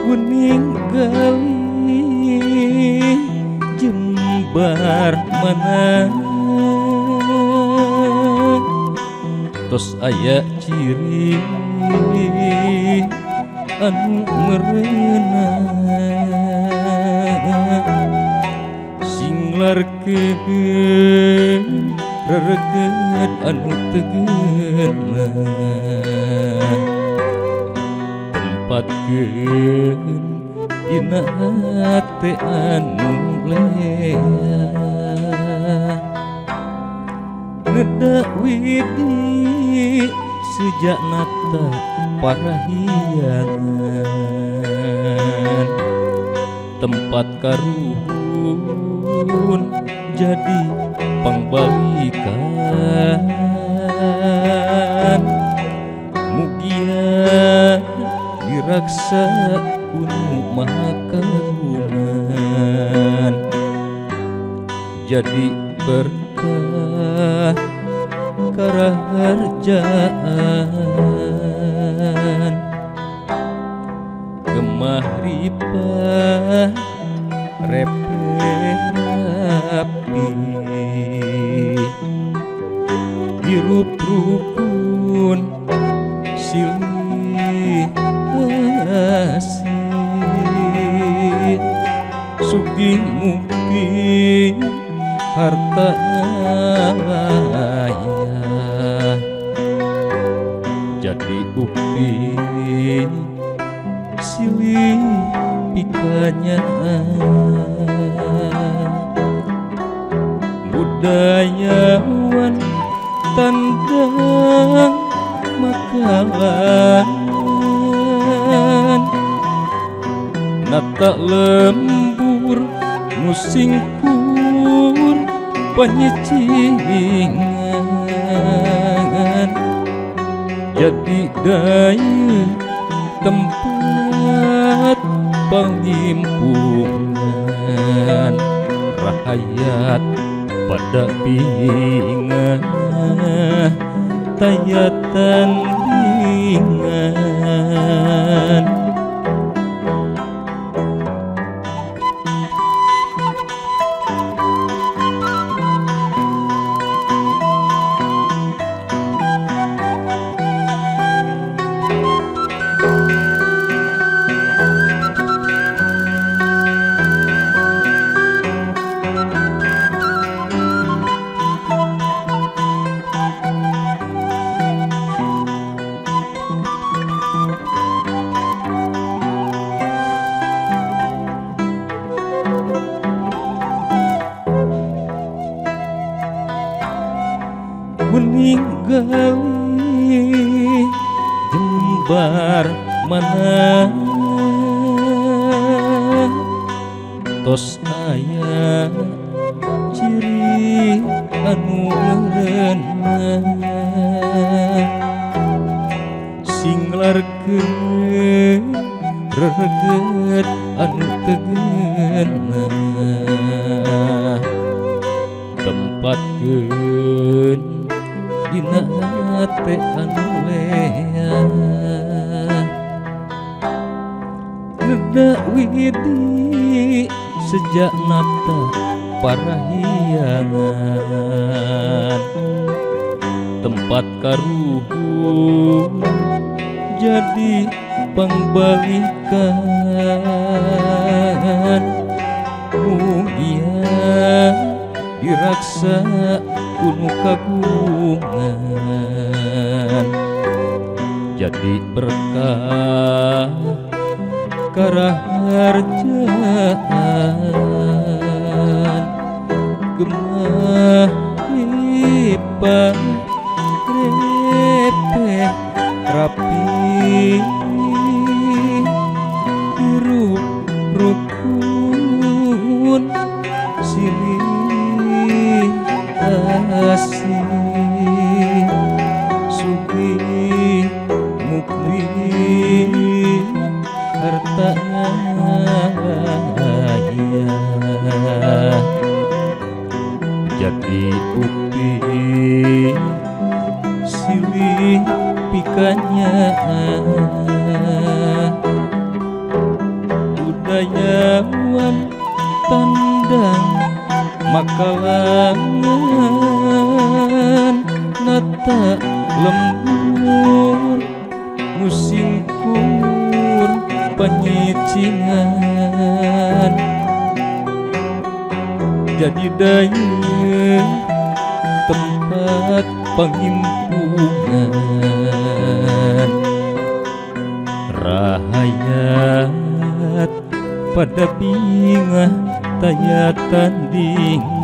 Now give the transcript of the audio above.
Kuning galih jembar mana tos aya ciri anu mereuna singlarkeun rereget anu tegeuna tempatkeun dina hate anu lea neda widi sejak nata parahiangan tempat karuhun jadi pangbalikan mugia diraksa kunu maha kagungan jadi berkah karaharjaan gemah ripah repeh rapi hirup rukun silih asih sugih mukti harta aya jadi bukti silih pikanya budayawan tandang makalan nata lembur nusingkur panyicingan jadi daya tempat penghimpunan rahayat pada bingah taya tandingan. Kuning galih jembar mana tos aya ciri anu mereuna singlarkeun rereget anu tegeuna tempatkeun dina hate anu lea neda widi sejak nata parahiangan tempat karuhun jadi pangbalikan mugia diraksa kunu kagungan jadi berkah karaharjaan gemah ripah repeh rapi hirup rukun silih asih sugih mukti harta aya jadi bukti silih pikanya. Dayawan tandang makalangan nata lembur musingkur panyicingan jadi daya tempat pangimpungan rahayat pada bingah taya tandingan.